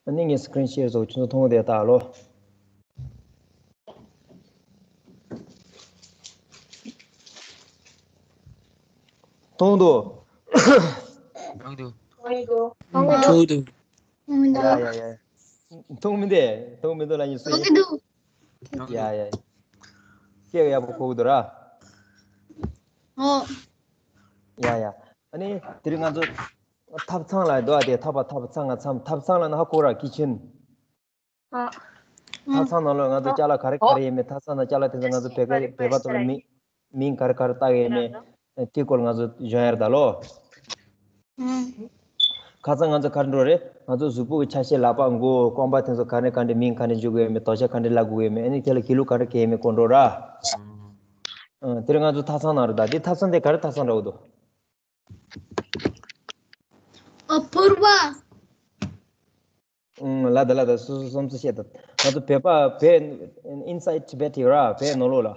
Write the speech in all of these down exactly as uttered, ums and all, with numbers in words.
ཨ་ནི་ངས་སི་ཀི་རིན་ཤེར་བཟོ། ཁྱོད་ཚོ་མཐོང་གི་དེ་ལྟ་ལོ། མཐོང་འདུག་མཐོང་འདུག་མཐོང་འདུག་མཐོང་མི་འདུག་མཐོང་མི་འདུག་ལ་ཉིན་སུ་ཡིན། ཡ་ཡ། སྐད་ཡག་པོ་གོ་གི་འདུག་ར། ཨོ། ཡ་ཡ། ཨ་ནི་དེ་རིང་ང་ཚོ་ཐབ་ཚང་ལ་འདུག་ཨ། དེ་ཐབ་པ་ཐབ་ཚང་ང་ཚང་ཐབ་ཚང་ལ་ན་ཧ་གོ་ར། ཀི་ཆེན། ཨ། ཐབ་ཚང་ནང་ལོགས་ང་ཚོ་ཅ་ལག་ག་རེ་ག་རེ་ཡོད་མེད། ཐབ་ཚང་ནང་ཅ་ལག་དེ་ཚོ་ང་ཚོ་བོད་སྐད་བོད་པ་ཚོ་ལ་མིང་མིང་ག་རེ་ག་རེ་བཏགས་ཡོད་མེད། དེ་སྐོར་ང་ཚོ་སྦྱོང་ཡ་རེད་ད་ལོ། ཁ་སང་ང་ཚོ་ག་རེ་འགྲོ་རེད། ང་ཚོ་གཟུགས་པོ་གི་ཆ་ཤས། ལག་པ་མགོ་རྐང་པ་དེ་ཚོ་ག་ནས་ག་འདྲ་མིང་ག་འདྲ་འཇུག་དགོས་ཡོད་མེད། དོ་ཤ་ག་འདྲ་ལབ་དགོས་ཡོད་མེད། ཨ་ནི་དེ་ལ་གི་ལུགས་ག་འདྲ་གས་ཡོད་མེད་སྐོར་འགྲོ་ར། ཨ། དེ་རིང་ང་ཚོ་ཐབ་ཚང་ནང་རེད་ད། དེ་ཐབ་ཚང་དེ་ག་རེ་ཐབ་ཚང་འདྲ་བོ་འདུག་ཨ། ཕུར་པ། ཨུམ། ལ་ད་ལ་ད། སོ་སོ་བསམ་ཚུལ་བཤད་ད། ང་ཚོ་བོད་པ་བོད། Inside Tibet ཡོད་ར། བོད་ནང་ལོགས་ལ།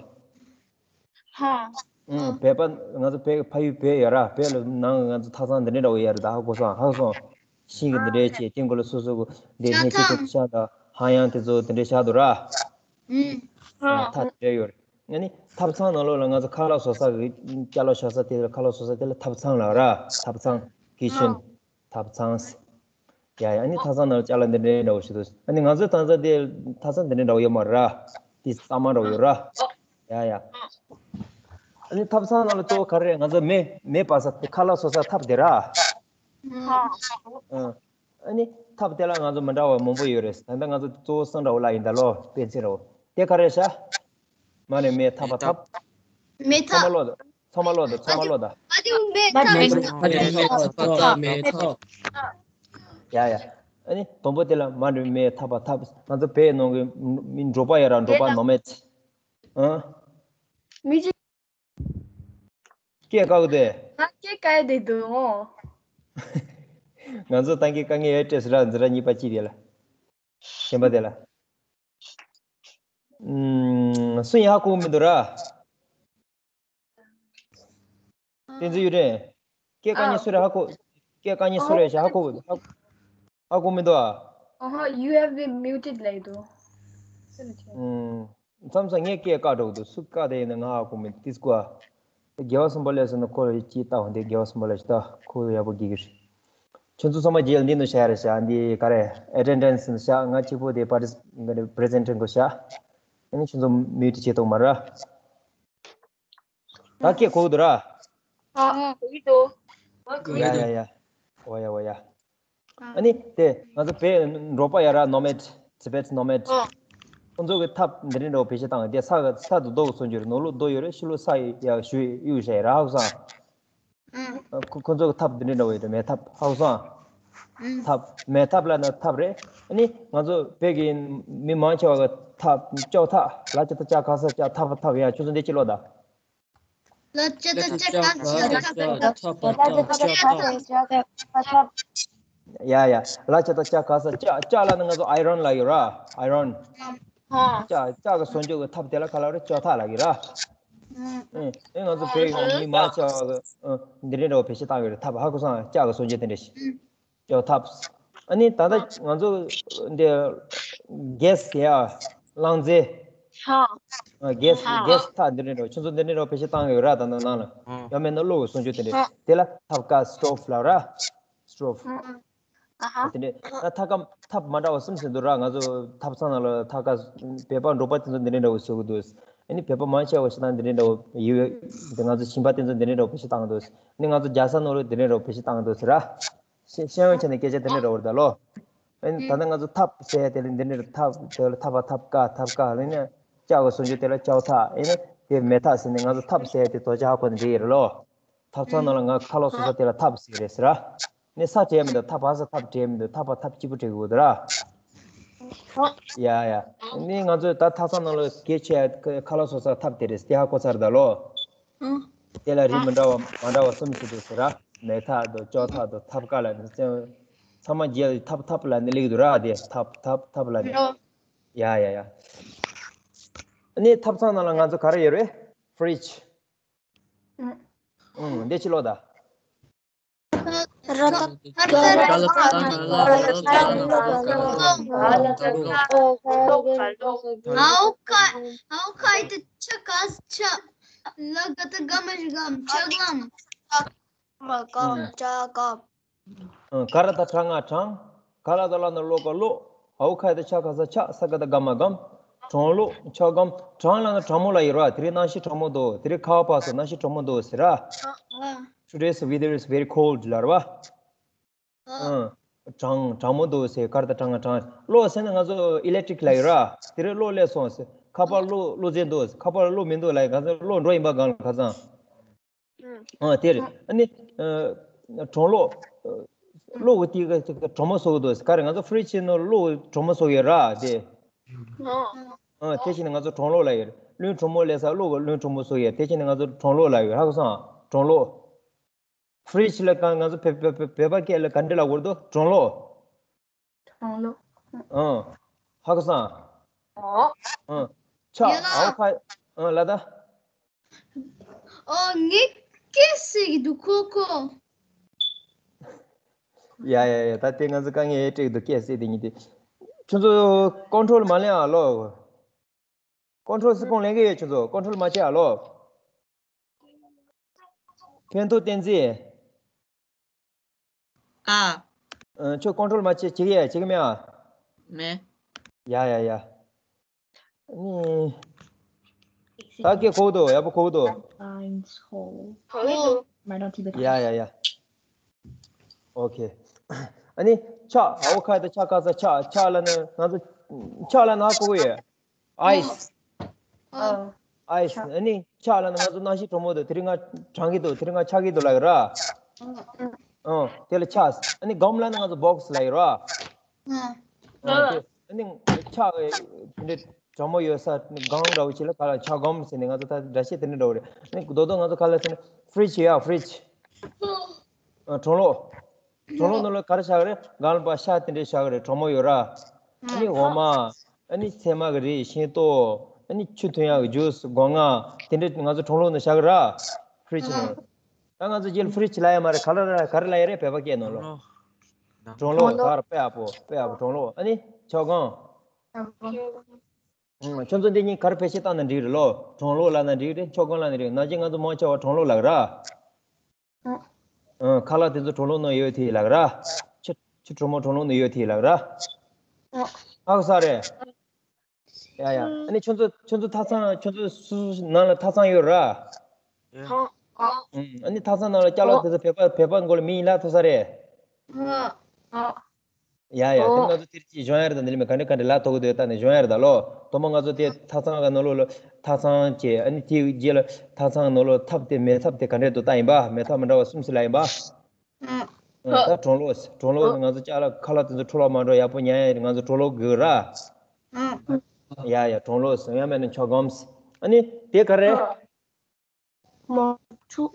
ཧ། ཨུམ། བོད་པ་ང་ཚོ་བོད་ཕ་ཡུལ་བོད་ཡོད་ར། བོད་ལ་ནང་ང་ཚོ་ཐབ་ཚང་འདི་འདྲ་འདྲ་བོ་ཡོད་རེད་ད། ཧ་གོ་སོང་། ཧ་གོ་སོང་། ཤིང་གི་འདི་འདྲ་བྱས། སྟེང་གོ་ལ་སོ་སོ་གོ་འདི་ཆ་སྣེ་ཁྲིད་ཚང་དེ་བཞག་ད། ཧ་ཡང་དེ་ཚོ་འདི་འདྲ་བཞག་འདུག་ར། ཨུམ། ཨ། ཐབ་འདི་འདྲ་ཡོད་རེད། ཨ་ནི་ཐབ་ཚང་ནང་ལོགས་ལ་ང་ཚོ་ཁ་ལག་བཟོ་ས་གི་ཅ་ལག་བཞག་ས་དེ་ལ། ཁ་ལག་བཟོ་ས་དེ་ལ་ཐབ་ཚང་ལབ་ར། ཐབ་ཚང་། ཀི་ཆེན། ཐབ་ཚང་། ཡ་ཡ། ཨ་ནི་ཐབ་ཚང་ནང་ལ་ཅ་ལག་འདི་འདྲའི་འདྲ་བོ་ཞིག་འདུག་ཨ་ནི་ང་ཚོའི་ཐབ་ཚང་དེ་ཐབ་ཚང་འདི་འདྲའི་འདྲ་བོ་ཡོད་མ་རེད་ར། དེ་གཙང་མ་འདྲ་བོ་ཡོད་ར། ཡ་ཡ། ཨ་ནི་ཐབ་ཚང་ནང་ལ་གཙོ་བོ་ག་རེ་རེད། ང་ཚོ་མེ་མེ་སྤར་ས་དེ། ཁ་ལག་བཟོ་ས་ཐབ་དེ་ར། ཨ། ཨ་ནི་ཐབ་དེ་ལ་ང་ཚོ་མི་འདྲ་བ་མང་པོ་ཡོད་རེད། ད་ལྟ་ང་ཚོ་གཙོ་བོ་གསུམ་འདྲ་བོ་ལབ་ཡིན་ད་ལོ། དཔེ་མཚོན་འདྲ་བོ། དེ་ག་རེ་རེད་ཤག་མ་ནི་མེ་ཐབ་པ་ཐབ། མེ་ཐབ། ཚང་མ་ཀློག་དང་། ཚང་མ་ཀློག་དང་། ཚང་མ་ཀློག་དང་། མ་དེ་མེ་ཐབ། མེ་ཐབ། མེ་ཐབ། ཡ་ཡ། ཨ་ནི་བོན་པོ་དེ་ལ་མ་ནི་མེ་ཐབ་པ་ཐབ། ང་ཚོ་བོད་ནང་གི་མི་འབྲོག་པ་ཡ་ར། འབྲོག་པ་ནོ་མེད། ཨ། མི་གཅིག་སྐད་བཀག་དེ། ང་སྐད་བཀག་དེ་འདུག་ངོ་། ང་ཚོ་ཏང་གི་དཀའ་ངལ་ཡོད་སྤྲད་སུ་ར། འཛི་ར་གཉིས་པ་གཅིག་དེ་ལ། གཞན་པ་དེ་ལ། ཨུམ། སུ་ཡང་ཧ་གོ་མི་འདུག་ར། བསྟན་འཛིན་གཡུ་སྒྲོན། སྐད་བཀག་མཁན་སུ་རེད། ཧ་གོ། སྐད་བཀག་མཁན་སུ་རེད་ཤག་ཧ་གོ། ཧ་གོ་མི་འདུག་ཨ། ཨ་ཧ། You have been muted ལབ་འདུག་ཨུམ། མཚམས་མཚམས་ངས་སྐད་བཀག་འགྲོ་གི་འདུག་སུ་བཀག་དེ་ཡིན་ན་ང་ཧ་གོ་མི་འདུག་དེ་སྐུ་ཨ། རྒྱལ་བ་གསུམ་པ་ལས་ཟེར་ན་ཁོ་ལ་ཅིག་བལྟ་འོང་དེ། རྒྱལ་བ་གསུམ་པ་ལ་ཅིག་ལྟ། ཁོ་ཡག་པོ་དགེ་གི་རེད། ཁྱོད་ཚོ་ཚང་མ་རྗེས་ལ་འདི་ནང་བཞག་རེད་ཤག་འདི་ག་རེ། Attendance ནང་བཞག་ང་གཅིག་པོ་དེ་partic- presenter གོ་བཞག་ཨ་ནི་ཁྱོད་ཚོ་mute བྱེད་ཐུབ་མ་ར། ད་སྐད་གོ་གི་འདུག་ར། ཨ། གོ་གི་འདུག་ཡ་ཡ་ཡ། འོ་ཡ་འོ་ཡ། ཨ་ནི་དེ་ང་ཚོ་བོད་འབྲོག་པ་ཡ་ར། Nomad, Tibet Nomad། ཨ། ཁོང་ཚོ་གི་ཐབ་འདི་འདྲའི་འདྲ་བོ་བེད་སྤྱོད་བཏང་། དེ་ས་ས་དེ་རྡོ་གི་སོ་འགྱུར། ནང་ལོགས་རྡོ་ཡོད་རེད། ཕྱི་ལོགས་ས་ཡ་ཞུ་གཡུག་བྱས་ར། ཧ་གོ་སོང་། ཨ། ཁོ་ཁོང་ཚོ་གི་ཐབ་འདི་འདྲའི་འདྲ་བོ་ཡོད་རེད། མེ་ཐབ། ཧ་གོ་སོང་། ཨ། ཐབ། མེ་ཐབ་ལབ་ན་ཐབ་རེད། ཨ་ནི་ང་ཚོ་བོད་ཀྱི་མི་མང་ཆེ་བ་གི་ཐབ། ལྕགས་ཐབ། ལ་ལྕགས་ད་ལྕགས་ག་ས་ལྕགས། ཐབ་ཐབ། ཡ། ཁྱོད་ཚོ་འདི་ཅི་ལོ་ད། ལ་ལྕགས་ད་ལྕགས་ག་ས་ལྕགས། ཐབ་ཐབ་ཐབ་ཐབ། ཡ་ཡ། ལ་ལྕགས་ད་ལྕགས་ག་ས་ལྕགས། ལྕགས་ལབ་ན་ང་ཚོ་iron ལབ་ཡོད་ར། Iron། ལྕགས། ལྕགས་གི་བཟོ་བཅོས་ཀྱི་ཐབ་དེ་ལ་ག་ལབ་རེད། ལྕགས་ཐབ་ལབ་ཀྱི་ར། ཨེ་ང་ཚོ་བོད་ཀྱི་མི་མང་ཆེ་བ་གི་འདི་འདྲའི་འདྲ་བོ་བེད་སྤྱོད་བཏང་ཡོད་རེད། ཐབ། ཧ་གོ་སོང་། ལྕགས་གི་བཟོ་བཅོས་དེ་འདྲ་ཞིག་ལྕགས་ཐབ། ཨ་ནི་ད་ལྟ་ང་ཚོ་འདི་gas ཡ། རླངས་རྫས། gas gas ཐབ་འདི་འདྲའི་འདྲ་བོ། ཁྱོད་ཚོ་འདི་འདྲའི་འདྲ་བོ་བེད་སྤྱོད་བཏང་ཡོད་ར། ད་ནང་ནང་ལ་ཡང་མིན་ན་གློག་གི་བཟོ་བཅོས་དེ་འདྲ། དེ་ལ་ཐབ་ཀ stove ལབ་ར། Stove། དེ་འདྲའི་ད་ཐབ་ཀ་ཐབ་མ་འདྲ་བ་གསུམ་ཟིན་འདུག་ར། ང་ཚོ་ཐབ་ཚང་ནང་ལ་ཐབ་ཀ་བོད་པ་འབྲོག་པ་དེ་ཚོ་འདི་འདྲའི་འདྲ་བོ་བཟོ་གི་འདུག་ཨ་ནི་བོད་པ་མང་ཆེ་བ་ཞིག་དང་འདི་འདྲའི་འདྲ་བོ་ཡོད། དེ་ང་ཚོ་ཞིང་པ་དེ་ཚོ་འདི་འདྲའི་འདྲ་བོ་བེད་སྤྱོད་བཏང་གི་འདུག་ཨ་ནི་ང་ཚོ་རྒྱལ་ས་ནང་ལ་འདི་འདྲའི་འདྲ་བོ་བེད་སྤྱོད་བཏང་གི་འདུག་ཟེར་ར། ཤེས་ཤེས་ཡོན་ཆེད་ནས་སྐད་ཆ་དེ་འདྲ་འདྲ་བོ་རེད་ད་ལོ། ཨ་ནི་ད་ལྟ་ང་ཚོ་ཐབ་ཟེར་དེ་ལ་འདི་འདྲའི་ཐབ། དེ་ལ་ཐབ་པ་ཐབ་ཀ། ཐབ་ཀ་ལབ་ན་ལྕགས་གི་བཟོ་བཅོས་དེ་ལ་ལྕགས་ཐབ། ཨ་ནི་དེ་མེ་ཐབ་ཟེར་ནས། ང་ཚོ་ཐབ་ཟེར་དེ་དོ་ཅག་ཧ་གོ་ནས་འགྲིག་གི་རེད་ལོ། ཐབ་ཚང་ནང་ལ་ང་ཁ་ལག་བཟོ་ས་དེ་ལ་ཐབ་ཟེར་གི་རེད་ཟེར་ར། ནི་ས་བྲིས་མི་འདུག་ཐབ། ཕ་ས་ཐབ་བྲིས་མི་འདུག་ཐབ་པ་ཐབ་གཅིག་པུ་བྲིས་དགོས་འདུག་ར། ཡ་ཡ། ནི་ང་ཚོས་ད་ཐབ་ཚང་ནང་ལ་གལ་ཆེ་ཁ་ལག་བཟོ་ས་ཐབ་དེ་རེད། དེ་ཧ་གོ་ཚར་ད་ལོ། དེ་ལ་རིགས་མི་འདྲ་བ་མ་འདྲ་བ་གསུམ་ཞིག་འདུག་ཟེར་ར། མེ་ཐབ་དང་ལྕགས་ཐབ་དང་ཐབ་ཀ་ལབ་ནས་ཚང་མ་རྗེས་ལ་ཐབ་ཐབ་ལབ་ནས་སླེབས་ཀྱི་འདུག་ར། དེ་ཐབ་ཐབ་ཐབ་ལབ་ནས། ཡ་ཡ་ཡ། ནི་ཐབ་ཚང་ནང་ལ་ང་ཚོ་ག་རེ་ཡོད་རེད། Fridge། ཨུང་། འདི་ཕྱི་ལོགས་ད། ད་ ཁ་ལ་ཏ་ཏྲ་ང་ལ་ར་ཏྲ་ན་ལོ་ཀ་ལོ། ཨའོ་ཁ་ཨའོ་ཁ་ཨི་ཏི་ཆ་ག་ས་ཆ། ལ་ག་ཏ་ག་མ་ཞིག་གམ་ཆ་གམ། མ་གམ་ཆ་གམ། ཨ། ག་ར་ཏ་གྲ་ང་གྲང་། ག་ལ་ཏ་ལ་ན་ལོ་ཀ་ལོ། ཨའོ་ཁ་ཨི་ཏི་ཆ་ག་ས་ཆ། ས་ག་ཏ་ག་མ་གམ། གྲང་ལོ། ཆ་གམ། གྲང་ལ་ན་གྲང་མོ་ལ་ཡོད་ར། དེ་རིང་གནམ་གཤིས་གྲང་མོ་འདུག་དེ་རིང་ཁ་བ་བབས་སོང་། གནམ་གཤིས་གྲང་མོ་འདུག་ཟེར་ར། Today's weather is very cold ལ་ར་བ། ཨ། གྲང་གྲང་མོ་འདུག་ཟེར། ག་ར་ཏ་གྲ་ང་གྲང་། གློག་ཟེར་ན་ང་ཚོ་ཨི་ལེག་ཊི་རིག་ལ་ཡོད་ར། དེ་རིང་གློག་སླེབས་སོང་ཟེར། ཁ་པར་གློག་གློག་རྫས་འདུག་ཁ་པར་གློག་མི་འདུག་ལ། ང་ཚོ་གློག་འགྲོ་ཡིན་པ་གང་ལ་ཁ་སང་། ཨ། དེ་རེད། ཨ་ནི་ཨ་གྲང་གློག་གློག་གི་དེ་ག་གྲང་མོ་བཟོ་གི་འདུག་ག་རེ། ང་ཚོ་ཕི་རིཇ་ནང་གློག་གྲང་མོ་བཟོ་གི་ཡོད་ར་དེ། ཨ། དེ་བཞིན་ང་ཚོ་གྲང་གློག་ལ་ཡོད། རླུང་གྲང་མོ་སླེབས་ས་གློག་གི་རླུང་གྲང་མོ་བཟོ་གི་ཡོད། དེ་བཞིན་ང་ཚོ་གྲང་གློག་ལ་ཡོད། ཧ་གོ་སོང་། གྲང་གློག་ཕི་རིཇ་ལ་གང་ང་ཚོ་བོད་བོད་བོད་པ་སྐད་ལ་ག་འདྲ་ལབ་དགོས་རེད་དོ། གྲང་གློག་གྲང་གློག་ཨང་། ཧ་གོ་སོང་། ཨོ། ཨང་། ཆ་ཡ་ལ། ཨའོ་ཁ། ཨང་། ལ་ད། ཨོ། ངས་སྐད་བཤད་ཀྱི་འདུག་ཁོ་ཁོ། ཡ་ཡ་ཡ། ད་དེ་ང་ཚོ་དཀའ་ངལ་འཕྲད་ཀྱི་འདུག་སྐད་བཤད་དེ་ཉིད་དེ། ཁྱོད་ཚོ་ཀོན་ཊོལ་མ་ལེན་ཨ་ལོ། ཀོན་ཊོལ་སི་ཁོང་ལེན་གི་ཡོད། ཁྱོད་ཚོ་ཀོན་ཊོལ་མ་བྱེད་ཨ་ལོ། ཕན་ཐོགས་བསྟན་འཛིན། ཨ། ཨ། ཁྱོད་ཀོན་ཊོལ་མ་བྱེད། བྱེད་ཀྱི་ཡ། བྱེད་ཀྱི་མེད་ཨ། མེད། ཡ་ཡ་ཡ། ཨ་ནི། ད་སྐད་གོ་གི་འདུག་ཡག་པོ་གོ་གི་འདུག་གོ་གི་འདུག་ཡ་ཡ་ཡ། ཨོ་ཁེ། ཨ་ནི་ཆ། ཨའོ་ཁ་ཨི་ཏི་ཆ་ག་ས་ཆ། ཆ་ལ་ནི་ང་ཚོ་ཆ་ལ་ནི་གོ་གི་ཡོད། ཨའིས། ཨ། ཨའིས། ཨ་ནི་ཆ་ལ་ནི་ང་ཚོ་གནམ་གཤིས་གྲང་མོ་འདུག་དེ་རིང་ང་གྲང་གི་འདུག་དེ་རིང་ང་ཆག་གི་འདུག་ལབ་ཡོད་ར། ཨ། དེ་ལ་ཆ། ཨ་ནི་སྒམ་ལ་ནི་ང་ཚོ་བོག་སི་ལབ་ཡོད་ར། ཨ། དེ་ཨ་ནི་ཆ་དེ་འདྲ་གྲང་མོ་ཡོད་ས་སྒང་འདྲ་བོ་ཞིག་ལ་ག་ལ་ཆ་སྒམ་ཟེར་ནས་ང་ཚོ་ད་འདྲ་བཤད་དེ་འདྲ་འདྲ་བོ་རེད། ཨ་ནི་རྡོག་རྡོག་ང་ཚོ་ག་ལ་ཟེར་ན་ཕི་རིཇ་ཡ། ཕི་རིཇ། ཨ། གྲང་གློག་གྲང་གློག་ནང་ལ་ག་རེ་བཞག་གི་རེད། སྒང་ལ་ཕར་ཤ་དེ་འདྲས་བཞག་གི་རེད། གྲང་མོ་ཡོད་ར། ཨ་ནི་འོ་མ། ཨ་ནི་ཚལ་མ་གི་རིགས། ཤིང་ཏོག་ཨ་ནི་ཆུ་འཐུང་ཡག་གི་ཇུས། སྒོ་ང་། དེ་འདྲས་ང་ཚོ་གྲང་གློག་ནང་བཞག་གི་ར། ཕི་རིཇ་ནང་། ད་ང་ཚོ་རྗེས་ལ་ཕི་རིཇ་ལབ་ཡ་མ་རེད། ག་ལ་ར་ག་རེ་ལབ་ཡ་རེད། བོད་པ་སྐད་ནང་ལོ། གྲང་གློག་གྲང་གློག་ད་ར་དཔེ་ཡག་པོ། དཔེ་ཡག་པོ། གྲང་གློག་ཨ་ནི་ཆ་སྒང་། ཨང་། ཁྱོད་ཚོ་འདི་གཉིས་ག་རེ་བེད་སྤྱོད་བཏང་ན་འགྲིག་རེད་ལོ། གྲང་གློག་ལབ་ན་འགྲིག་རེད། ཆ་སྒང་ལབ་ན་འགྲིག་ནམ་རྒྱུན་ང་ཚོ་མང་ཆེ་བ་གྲང་གློག་ལབ་གི་ར། ཨང་། ཨང་། ཁ་ལག་དེ་ཚོ་གྲང་གློག་ནང་ཡོད་དེ་ལབ་གི་ར། ཆུ་ཆུ་གྲང་མོ་གྲང་གློག་ནང་ཡོད་དེ་ལབ་གི་ར། ཨང་། ཧ་གོ་ས་རེད། ཡ་ཡ། ཨ་ནི་ཁྱོད་ཚོ་ཁྱོད་ཚོ་ཐབ་ཚང་། ཁྱོད་ཚོ་སུ་སུ་ནང་ལ་ཐབ་ཚང་ཡོད་ར། ཨང་། ཨང་། ཨ་ནི་ཐབ་ཚང་ནང་ལ་ཅ་ལག་དེ་ཚོ་བོད་པ་བོད་པ་མགོ་ལ་མི་ཡིན་ལབ་ཐུབ་ས་རེད། ཨང་། ཡ་ཡ། དེ་ང་ཚོ་དེར་ཅིག་གཞོན་ཡར་དང་འདི་ལ་མི་ག་འདྲ་ག་འདྲ་ལ་ཐོག་གི་འདུག་ད་ནི་གཞོན་ཡར་ད་ལོ། དོ་མོ་ང་ཚོ་དེ་ཐབ་ཚང་གི་ནང་ལོགས་ལ་ཐབ་ཚང་བྱས། ཨ་ནི་དེའི་རྗེས་ལ་ཐབ་ཚང་གི་ནང་ལོགས་ཐབ་དེ་མེ་ཐབ་དེ་ག་འདྲ་འདུག་ལྟ་ཡིན་པ། མེ་ཐབ་མི་འདྲ་བ་གསུམ་ཞིག་ལ་ཡིན་པ། ཨ། ད་གྲང་གློག་གྲང་གློག་ང་ཚོ་ཅ་ལག་ཁ་ལག་དེ་ཚོ་འཕྲོ་བརླག་མ་འགྲོ་ཡག་པོ་ཉར་ཡ་ང་ཚོ་གྲང་གློག་དགོས་ར། ཡ་ཡ། གྲང་གློག་ཡང་མེད་ན་ཆ་སྒམ། ཨ་ནི་དེ་ག་རེ། མོ་ཆུ།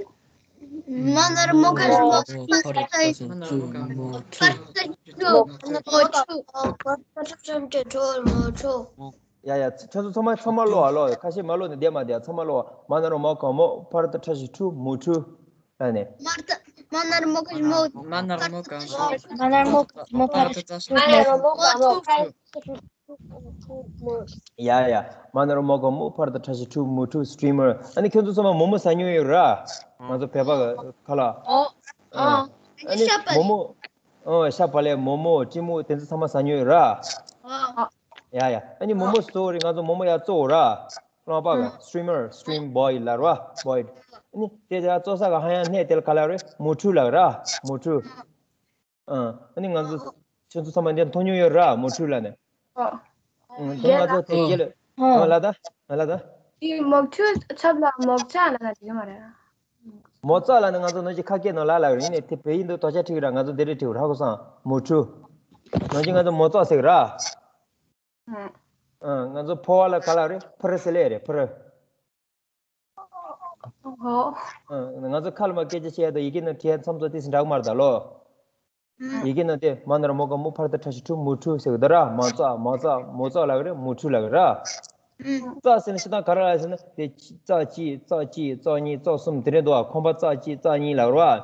མ་ན་རོ་མོ་ག་ཞབས་ཀྱུ་མོ་ཕ་ར་ཏ་ཞབས་ཀྱུ་མོ་ཆུ། མོ་ཆུ། མོ་ཆུ། ཡ་ཡ། ཁྱོད་ཚོ་ཚང་མ་ཚང་མ་ཀློག་ཨ་ལོ། ཁ་ཤས་མ་ཀློག་ནས་བསྡད་མ་བསྡད། ཚང་མ་ཀློག་མ་ན་རོ་མོ་ག་མོ་ཕ་ར་ཏ་ཁྲ་ཞབས་ཀྱུ་མོ་ཆུ། ཨ་ནི། མ་ན་རོ་མོ་ག་ཞབས་ཀྱུ་མོ། མ་ན་རོ་མོ་ག་མོ། མ་ན་རོ་མོ་ག་མོ་ཕ་ར་ཏ་ཁྲ་ཞབས་ཀྱུ་མོ་ཆུ། ཡ་ཡ། མ་ན་རོ་མོ་ག་མོ་ཕ་ར་ཏ་ཁྲ་ཞབས་ཀྱུ་མོ་ཆུ། སི་ཊི་རི་མར། ཨ་ནི་ཁྱོད་ཚོ་ཚང་མ་མོག་མོག་ཟ་མྱོང་ཡོད་ར། ང་ཚོ་བོད་པ་གི་ཁ་ལག་ཨོ། ཨ། ཨ་ནི་ཤ་བག་ལེབ། མོག་མོག་ཨོ། ཤ་བག་ལེབ། མོག་མོག་སྤྲི་མོག་དེ་ཚོ་ཚང་མ་ཟ་མྱོང་ཡོད་ར། ཨོ། ཡ་ཡ། ཨ་ནི་མོག་མོག་བཟོ་རེད། ང་ཚོ་མོག་མོག་ཡར་བཙོ་ར། རླངས་པ་གི་སི་ཊི་རི་མར། སི་ཊི་རིམ་བོའི་ལ་ར། བོའི། ཨ་ནི་དེ་ཡར་བཙོ་ས་གི་ཧ་ཡང་སྣེ་དེ་ལ་ག་ལབ་རེད། མོག་ཁྲུ་ལབ་ར། མོག་ཁྲུ། ཨ། ཨ་ནི་ང་ཚོ་ཁྱོད་ཚོ་ཚང་མ་འདི་མཐོང་མྱོང་ཡོད་ར། མོག་ཁྲུ་ལབ་ནས། ཨ། ཨ། དེ་ང་ཚོ་དེ་རྗེས་ལ། ཨ། ལ་ད། ཨ། ལ་ད། དེ་མོག་ཁྲུ་ཆབ་ལ་མོག་ཙ་ལབ་ན་འགྲིག་གི་མ་རེད། མོག་ཙ་ལབ་ནི་ང་ཚོ་ནང་གི་ཁ་སྐད་ནང་ལ་ལབ་ཡོད་རེད། ཡིན་ནའི་དེ་བོད་ཡིག་འདི་དོག་ཆ་འཁྲིགས་ར། ང་ཚོ་འདི་རེད་འཁྲིགས་ར། ཧ་གོ་སོང་། མོག་ཁྲུ། ནང་གི་ང་ཚོ་མོག་ཙ་ཟེར་གི་ར། ཨ། ང་ཚོ་ཕོ་བ་ལ་ག་ལབ་རེད། ཕུ་རུ་ཟེར་ལེ་རེད། ཕུ་རུ། ཨ། ང་ཚོ་ཁ་ལ་མ་སྐད་ཆ་བཤད་ཡ་དང་ཡི་གེ་ནང་བྲིས་ཡ་མཚམས་ཚོ་ཏོག་ཙམ་འདྲ་གི་མ་རེད་ད་ལོ། ཡི་གེ་ནང་དེ་མ་ན་རོ་མོ་ག་མོ་ཕ་ར་ཏ་ཁྲ་ཞབས་ཀྱུ་མོ་ཁྲུ་ཟེར་གི་འདུག་ར། མ་ཙ། མ་ཙ། མོག་ཙ་ལབ་གི་རེད། མོག་ཁྲུ་ལབ་གི་ར། ཙ་ཟེར་ན་སྤྱིར་བཏང་ག་རེ་ལབ་ཟེར་ན་དེ་ཙ་གཅིག་ཙ་གཅིག་ཙ་གཉིས་ཙ་གསུམ་དེ་འདྲ་འདུག་ཨ། ཁང་པ་ཙ་གཅིག་ཙ་གཉིས་ལབ་གི་ར།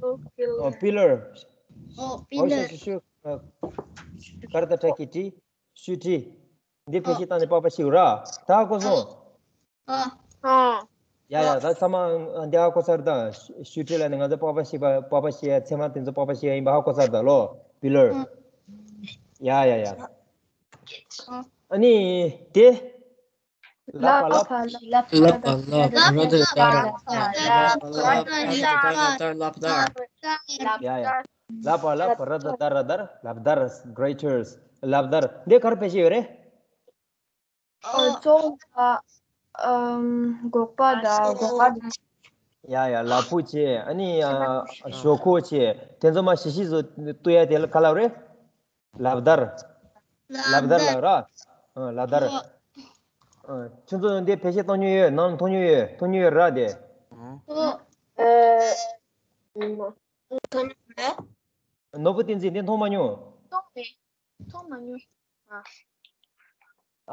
ཨོ། པི་ལར། ཨོ། པི་ལར། ཤུ་ཤུ། ཨ། ཀར་ཏ་ཊ་ཀི་ཊི། ཤུ་ཊི། འདི་ཕལ་ཆེར་བཏང་ནས་པགས་པ་བཤུས་ར། ད་ཧ་གོ་སོང་། ཨོ། ཨོ། ཡ་ཡ། ད་ཚང་མ་འདི་ཧ་གོ་ཚར་ད། ཤུ་ཊི་ལ་ནི་ང་ཚོ་པགས་པ་བཤུས་པ། པགས་པ་བཤུས་ཡ། ཚེར་མ་དེ་ཚོ་པགས་པ་བཤུས་ཡ་ཡིན་པ་ཧ་གོ་ཚར་ད་ལོ། པི་ལར། ཨོ། ཡ་ཡ་ཡ། ཨ་ནི་དེ། ལ་པ་ལ། ལ་པ་ལ། ར་ད་ར་ད་ར། ལ་པ་ལ། ར་ད་ར་ད་ར། ལབ་དར། ཡ་ཡ། ལ་པ་ལ། ར་ད་ར་ད་ར། ལབ་དར། གྲེ་ཊར། ལབ་དར། འདི་ག་རེ་བེད་སྤྱོད་ཡོད་རེད། ཨ། ཙོང་ཁ། ཨམ། སྒོག་པ་དང་སྒོག་པ་དང་། ཡ་ཡ། ལ་ཕུག་བྱས། ཨ་ནི། ཨ། ཞོག་ཁོག་བྱས། དེ་ཚོ་མར་ཞིབ་ཞིབ་བཟོ་བཏུ་ཡ་དེ་ལ་ག་ལབ་རེད། ལབ་དར། ལབ་དར་ལབ་ར། ཨ། ལབ་དར། ཨ། ཁྱོད་ཚོ་འདི་ཕལ་ཆེར་བཏང་མྱོང་ཡོད། ནང་མཐོང་མྱོང་ཡོད། མཐོང་མྱོང་ཡོད་ར་དེ། ཨ། མཐོང་མྱོང་མེད། ནོར་བུ་བསྟན་འཛིན། འདི་མཐོང་མ་མྱོང་། མཐོང་མེད། མཐོང་མ་མྱོང་། ཨ།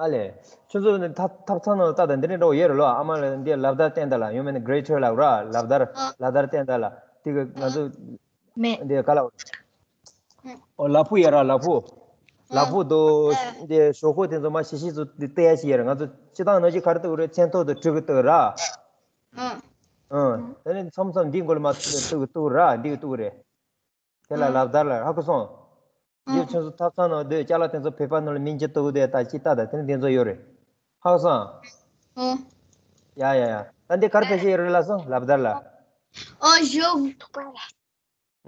ཨ་ལས། ཁྱོད་ཚོ་ནི་ཐབ་ཐབ་ཚང་ནང་ལྟ་དང་། འདི་འདྲ་འདྲ་བོ་ཡོད་རེད་ལོ། ཨ་མ་ལ་འདི་ལབ་དར་བསྟན་དང་ལ། ཡང་མིན་ན་གྲེ་ཊར་ལབ་ར། ལབ་དར། ཨ། ལབ་དར་བསྟན་དང་ལ། དེ་གི་ང་ཚོ་མེད། འདི་ག་ལབ། ཨོ། ལ་ཕུག་ཡ་ར། ལ་ཕུག་ལ་ཕུག་དང་། འདི་ཞོག་ཁོག་དེ་ཚོ་མར་ཞིབ་ཞིབ་བཟོ་བཏུ་ཡ་ཞིག་ཡ་ར། ང་ཚོ་སྤྱིར་བཏང་ནང་བཞིན་ག་རེ་བཏུ་རེད། མཚོན་ཐོག་དང་གྲི་གིས་བཏུ་ར། ཨ། ཨ། དེ་ནས་མཚམས་མཚམས་འདི་མགོ་ལ་མར་བཏུ་བཏུ་ར། འདི་གིས་བཏུ་རེད། དེ་ལ་ཨ། ལབ་དར་ལ། ཧ་གོ་སོང་། ཨ། འདི་ཁྱོད་ཚོ་ཐབ་ཚང་ནང་སྡོད། ཅ་ལག་དེ་ཚོ་བོད་པ་ནང་ལ་མིང་ཅིག་བཏུ་དེ་ད་ཅི་ལྟ་ད། དེ་ནི་དེ་ཚོ་ཡོད་རེད། ཧ་གོ་སོང་། ཨ། ཡ་ཡ་ཡ། ད་འདི་ག་རེ་བེད་སྤྱོད་ཡོད་རེད་ལབ་སོང་། ལབ་དར་ལ། ཨོ། ཞོག་ཁོག་ལ།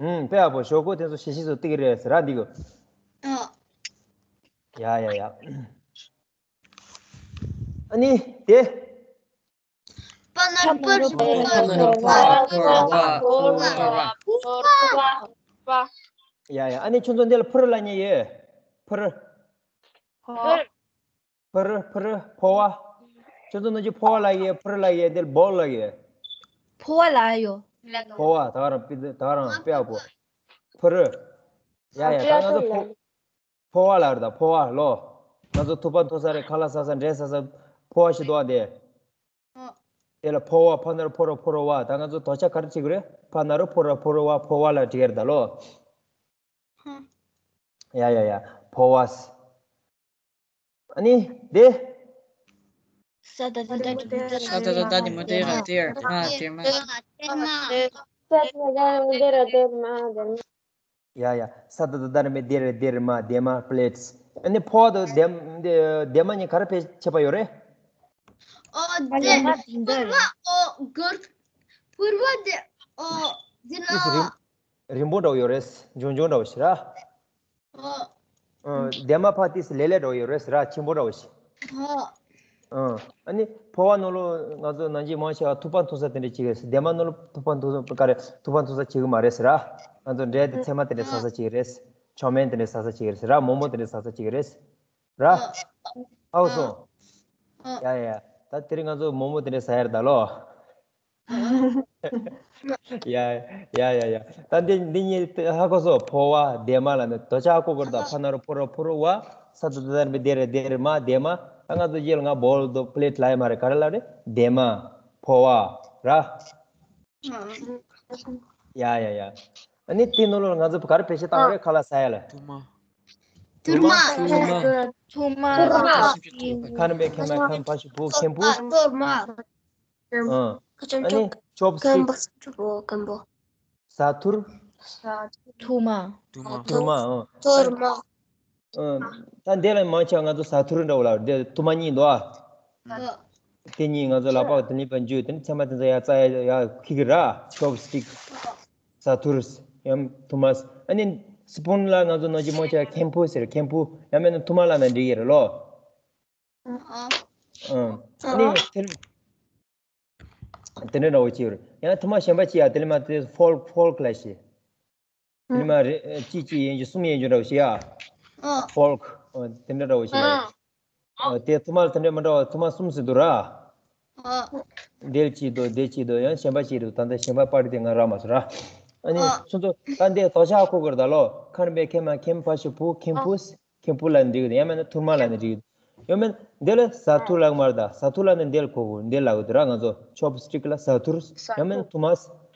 ཨུམ། དཔེ་ཡག་པོ། ཞོག་ཁོག་དེ་ཚོ་ཞིབ་ཞིབ་བཟོ་བཏུ་གི་རེད་ཟེར་ར། འདི་གོ། ཨ། ཡ་ཡ་ཡ། ཨ་ནི་དེ། པ་ན་རོ་པ་རོ་པ་རོ་བ་པ་རོ་བ་པ། ཡ་ཡ། ཨ་ནི་ཁྱོད་ཚོ་འདི་ལ་ཕུར་ལབ་མྱོང་ཡོད། ཕུར། ཕུར། ཕུར། ཕུར། ཕོ་བ། ཁྱོད་ཚོ་ནང་བཞིན་ཕོ་བ་ལབ་ཡོད། ཕུར་ལབ་ཡོད། འདི་ལ་བོལ་ལབ་ཡོད། ཕོ་བ་ལབ་ཡོད། ཕོ་བ། ད་རང་པི་ད་རང་དཔེ་ཡག་པོ། ཕུར། ཡ་ཡ། ད་ང་ཚོ་ཕོ་ཕོ་བ་ལབ་རེད་ད། ཕོ་བ་ལོ། ང་ཚོ་ཐུག་པ་འཐུང་ས་རེད། ཁ་ལག་ཟ་ས། འབྲས་ཟ་ས། ཕོ་བ་ཞིག་འདུག་ཨ། དེ། ཨ། དེ་ལ་ཕོ་བ། ཕ་ན་རོ་ཕོ་རོ་ཕོ་རོ་བ། ད་ང་ཚོ་དོ་ཆ་ག་རེ་བྱེད་དགོས་རེད། ཕ་ན་རོ་ཕོ་རོ་ཕོ་རོ་བ། ཕོ་བ་ལབ་འགྲིག་གི་རེད་ད་ལོ། ཧ། ཡ་ཡ་ཡ། ཕོ་བ། ཨ་ནི་དེ། ས་ད་ད་ད་ད་ས་ད་ད་ད་ད་མ་དེ་ར་དེ་ར་དེ་མ་དེ་མ། ས་ད་ད་ད་ད་ད་ད་མ་དེ་མ། ཡ་ཡ། ས་ད་ད་ད་ར་མེ་དེ་ར་དེ་ར་མ་དེ་མ། པི་ལེ་ཊི། ཨ་ནི་ཕོ་བ་དང་དེ་དེ་མ་གཉིས་ག་རེ་ཕལ་ཆེར་ཁྱད་པར་ཡོད་རེད། ཨོ། དེ་ཕུར་བ། ཨོ། གུར། ཕུར་བ་དེ། ཨོ། དེ་ལ། རིང་པོ་འདྲ་བོ་ཡོད་རེད། འཇོང་འཇོང་འདྲ་བོ་ཞིག་ར། ཨོ། ཨ། དེ་མ་ཕ་ཏིས་ལེ་ལེ་འདྲ་བོ་ཡོད་རེད་ཟེར་ར། ཆེན་པོ་འདྲ་བོ་ཞིག་ཨོ། ཨ། ཨ་ནི་ཕོ་བ་ནང་ལོགས་ང་ཚོ་ནང་ཆེན་མང་ཆེ་བ་ཐུག་པ་འཐུང་ས་དེ་འདྲ་བྱེད་ཀྱི་རེད། དེ་མ་ནང་ལོགས་ཐུག་པ་འཐུང་ས་ག་རེ། ཐུག་པ་འཐུང་ས་བྱེད་ཀྱི་མ་རེད་ཟེར་ར། ང་ཚོ་འབྲས་དང་ཚལ་མ་དེ་འདྲ་ཟ་ས་བྱེད་ཀྱི་རེད། ཆོ་མེན་དེ་འདྲ་ཟ་ས་བྱེད་ཀྱི་རེད་ཟེར་ར། མོག་མོག་དེ་འདྲ་ཟ་ས་བྱེད་ཀྱི་རེད་ཟེར་ར། ཧ་གོ་སོང་། ཡ་ཡ་ཡ། ད་དེ་རིང་ང་ཚོ་མོག་མོག་དེ་འདྲ་ཟ་ཡ་རེད་ད་ལོ། ཡ་ཡ་ཡ་ཡ། ད་འདི་འདི་གཉིས་ཧ་གོ་སོང་། ཕོ་བ། དེ་མ་ལབ་ནས་དོ་ཆ་ཧ་གོ་དགོས་རེད་ད། ཕ་ན་རོ་ཕོ་རོ་ཕོ་རོ་བ། ས་ད་ད་ར་མེ་དེ་ར་དེ་ར་མ་དེ་མ། ད་ང་ཚོ་རྗེས་ལ་ང་བོལ་དང་པི་ལེ་ཊི་ལབ་ཡ་མ་རེད། ག་རེ་ལབ་རེད། དེ་མ། ཕོ་བ་ར། ཡ་ཡ་ཡ། ཨ་ནི་དེ་ནང་ལོགས་ང་ཚོ་ག་རེ་བེད་སྤྱོད་བཏང་བ་རེད། ཁ་ལག་ཟ་ཡ་ལ། ཐུར་མ། ཐུར་མ། ཐུར་མ། ཐུར་མ། ཁ་ན་པའི་ཁེ་མ་ཁན་པ་ཤུ་བུ་ཁེམ་བུ། ཐུར་མ། ཨ། ཨ་ནི་ཆོབ་སི་ཊིག་ཟ་ཐུར། ཐུར་མ། ཐུར་མ། ཨ། ཐུར་མ། ཨ། ད་འདི་ལ་མང་ཆེ་བ་ང་ཚོ་ཟ་ཐུར་འདྲ་བོ་ལ་འདི་ཐུར་མ་གཉིས་འདུག་ཨ། ཨ། དེ་གཉིས་ང་ཚོ་ལག་པ་དེ་གཉིས་པ་འཇུས། དེ་ནས་ཚེར་མ་དེ་ཚོ་ཡར་བཙལ་ཡ་ཡར་འཁྱེར་གྱི་ར། ཆོབ་སི་ཊིག་ཟ་ཐུར། ཡང་ཐུར་མ། ཨ་ནི་སི་པུན་ལ་ང་ཚོ་ནང་ཆེན་མང་ཆེ་བ་ཁེམ་བུ་ཟེར། ཁེམ་བུ། ཡང་མིན་ན་ཐུར་མ་ལབ་ན་འགྲིག་གི་རེད་ལོ། ཨ། ཨ་ནི་དེ་དེ་འདྲ་འདྲ་བོ་ཅིག་ཡོད་རེད། ཡང་ཐུར་མ་གཞན་པ་ཅིག་ཡ། དེ་ལ་མ་དེ་ཕོར་ཀི་ཕོར་ཀི་ལབ་ཤེས། དེ་ལ་མ་རེ་གཅིག་གཅིག་ཡན་ཅིག་གསུམ་ཡན་ཅིག་འདྲ་བོ་ཞིག་ཡ། ཕོར་ཀི། ཨ། དེ་འདྲ་འདྲ་བོ་ཞིག་ལ། ཨ། དེ་ཐུར་མ་ལ་དེ་འདྲ་མི་འདྲ་བ། ཐུར་མ་གསུམ་ཟེར་འདུག་ར། ཨ། དེ་གཅིག་འདུག་དེ་གཅིག་འདུག་ཡང་གཞན་པ་གཅིག་འདུག་ད་ལྟ་གཞན་པ་པར་དེ་ང་རག་མ་སོང་ར། ཨ་ནི་ཨ་ཁྱོད་ཚོ་ད་འདི་དོ་ཆ་ཧ་གོ་དགོས་རེད་ད་ལོ། ཁ་ན་པའི་ཁེ་མ་ཁེམ་ཕ་ཤུ་བུ་ཁེམ་བུ། ཁེམ་བུ་ལབ་ནས་འགྲིག་གི་འདུག་ཡང་མིན་ན་ཐུར་མ་ལབ་ནས་འགྲིག་གི་འདུག་ཡང་མིན་འདི་ལ་ཟ་ཐུར་ལབ་ཀྱི་མ་རེད་ད། ཟ་ཐུར་ལབ་ནས་འདི་ལ་གོ་དགོས། འདི་ལབ་ཀྱི་འདུག་ར། ང་ཚོ་ཆོབ་སི་ཊིག་ལ་ཟ་ཐུར། ཡང་མིན་ན་ཐུར་མ།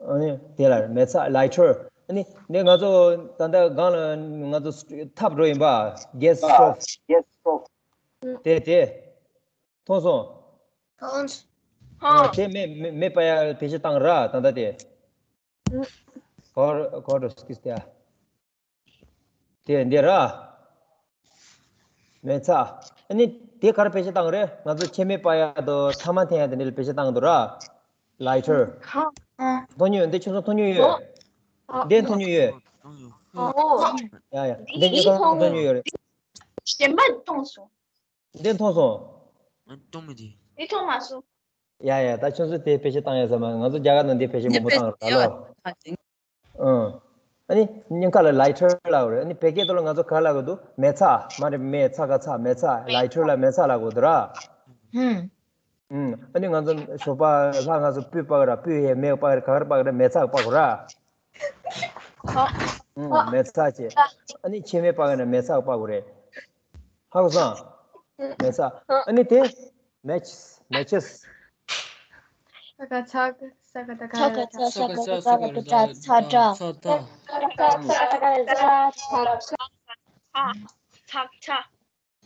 ཨ་ནི་དེ་ལ་མེ་ཚ། Lighter། ཨ་ནི་འདི་ང་ཚོ་ད་ལྟ་སྒང་ལ་ང་ཚོ་ཐབ་འགྲོ་ཡིན་པ། Gas stove། དེ་དེ་མཐོང་སོང་། ཨ། དེ་མེ་མེ་མེ་སྤར་ཡ་བེད་སྤྱོད་བཏང་ར་ད་ལྟ་དེ། གོར་གོར་སྐིས་དེ། དེ་འདི་ར། མེ་ཚ། ཨ་ནི་དེ་གར་བེད་སྤྱོད་བཏང་རེད། ང་ཚོ་ཕྱེ་མེ་སྤར་ཡ་དང་ཐ་མག་འཐེན་ཡ་དེ་འདྲ་ལ་བེད་སྤྱོད་བཏང་འདུག་ར། Lighter། མཐོང་མྱོང་ཡོད། འདི་ཁྱོད་ཚོ་མཐོང་མྱོང་ཡོད། འདི་མཐོང་མྱོང་ཡོད། ཡ་ཡ། འདི་ཁྱོད་ཚོ་མཐོང་མྱོང་ཡོད་རེད། གཞན་པ་མཐོང་སོང་། འདི་མཐོང་སོང་། མཐོང་མི་དེ། འདི་མཐོང་མ་སོང་། ཡ་ཡ། ད་ཁྱོད་ཚོ་དེ་བེད་སྤྱོད་བཏང་ཡ་ཟེར་མ། ང་ཚོ་རྒྱ་གར་ནང་འདི་བེད་སྤྱོད་མང་པོ་བཏང་ར་ལོ། ཨང་། ཨ་ནི་སྙིང་ཁ་ལ་Lighter་ལབ་རེད། ཨ་ནི་བོད་སྐད་ཐོག་ལ་ང་ཚོ་ག་ལབ་དགོས་འདུག་མེ་ཚ། མ་རེད། མེ་ཚ་ག་ཚ། མེ་ཚ། Lighter་ལ་མེ་ཚ་ལབ་དགོས་འདུག་ར། ཧུམ། ཨ་ནི་ང་ཚོ་ཞོགས་པ་ལྷ་ང་ཚོ་སྤོས་སྤར་ར། སྤོས་ཡས་མེ་སྤར་ར། ག་རེ་སྤར་གི་ར། མེ་ཚ་སྤར་དགོས་ར། ཨང་། མེ་ཚ་བྱས། ཨ་ནི་ཕྱེ་མེ་སྤར་གི་ན་མེ་ཚ་སྤར་དགོས་རེད། ཧ་གོ་སོང་། མེ་ཚ། ཨ་ནི་དེ། Matches། Matches། ས་ཀ་ཚ་ས་ཀ་ད་ག་ཚ་ཀ་ཚ་ས་ཀ་ད་ག་ར་ད་ཚ་དྲ། ཚ་དྲ། ས་ཀ་ཚ་ས་ཀ་ད་ག་ར་ད་ཚ་དྲ། ཚ་དྲ།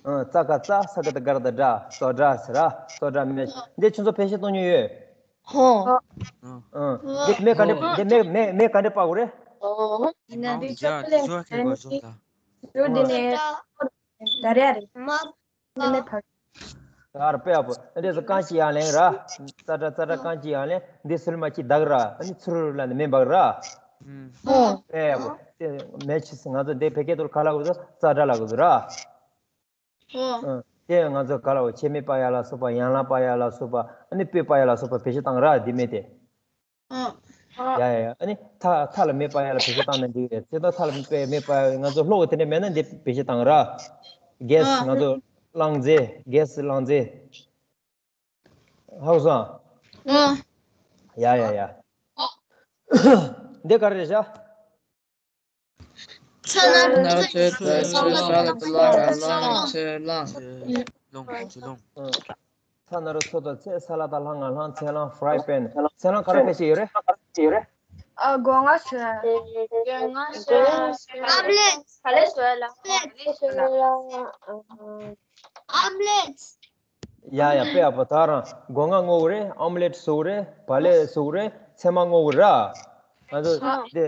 ཨ། ཙ་ག་ཙ། ས་ཀ་ད་ག་ར་ད་དྲ། ཙོ་དྲ་ཟེར་ར། ཙོ་དྲ། མེ། འདི་ཁྱོད་ཚོ་ཕལ་ཆེར་མཐོང་མྱོང་ཡོད། ཧོ། ཨ། འདི་མེ་ག་འདྲ། འདི་མེ་མེ་མེ་ག་འདྲ་སྤར་དགོས་རེད། ཨོ། ང་འདི་ཆོ་ལེ་ནི་ཡོད་དེ་ནི་ཕ། ནི་མེ་ཕ། ཡར་དཔེ་ཡག་པོ། འདི་ཚོ་རྐང་གཅིག་ཡར་ལེན་ར། ཙ་དྲ་ཙ་དྲ། རྐང་གཅིག་ཡར་ལེན། འདི་སུལ་མ་གཅིག་བརྡར་ར། ཨ་ནི་ཚུར་ལ་ནི་མེ་འབར་ར། ཧོ། དཔེ་ཡག་པོ། དེ་མེ་ཆི་སི། ང་ཚོ་འདི་བོད་སྐད་ཐོག་ག་ལབ་དགོས་འདུག་ཙ་དྲ་ལབ་དགོས་འདུག་ར། ཨོ། ཨ། དེ་ང་ཚོ་ག་ལབ། ཕྱེ་མེ་སྤར་ཡ་ལ་སོགས་པ། ཡང་ལ་སྤར་ཡ་ལ་སོགས་པ། ཨ་ནི་སྤོས་སྤར་ཡ་ལ་སོགས་པ་བེད་སྤྱོད་བཏང་ར། འདི་མེ་དེ། ཨོ། ཡ་ཡ་ཡ། ཨ་ནི་ཐ་ཐ་ལ་མེ་སྤར་ཡ་ལ་བེད་སྤྱོད་བཏང་ན་འགྲིག་རེད། ཚེ་ཐོག་ཐ་ལ་མེ་སྤར་མེ་སྤར་ཡ། ང་ཚོ་གློག་དེ་འདྲ་མེད་ན་འདི་བེད་སྤྱོད་བཏང་ར། གེ་སི། ཨོ། ང་ཚོ་རླངས་རྫས། གེ་སི་རླངས་རྫས། ཧ་གོ་སོང་། ཨོ། ཡ་ཡ་ཡ། འདི་ག་རེ་རེད་ཤག་ཚ་ན་རུ་ཚོད་ཚོད་ཚོད། ས་ལ་ད་ལ་ང་ལ་ཚོད་ལ། ཚོད་ལ། ཚ་ན་རུ་ཚོད་ཚོད་ཚོད། ས་ལ་ད་ལ་ང་ལ་ཚོད་ལ། ཕ་རའི་པན། ཚོད་ལ་ག་རེ་ཕལ་ཆེར་ཡོད་རེད། ཨ། སྒོ་ང་ཚོད། སྒོ་ང་ཚོད། ཨམ་ལེ། བ་ལེ་ཚོད་ལ། ཨམ་ལེ། ཡ་ཡ། དཔེ་ཡག་པོ། ད་རང་སྒོ་ང་བཟོ་གི་རེད། ཨོམ་ལེ་ཊི་བཟོ་གི་རེད། བ་ལེ་བཟོ་གི་རེད། ཚལ་མ་བཟོ་གི་རེད། ང་ཚོ་འདི་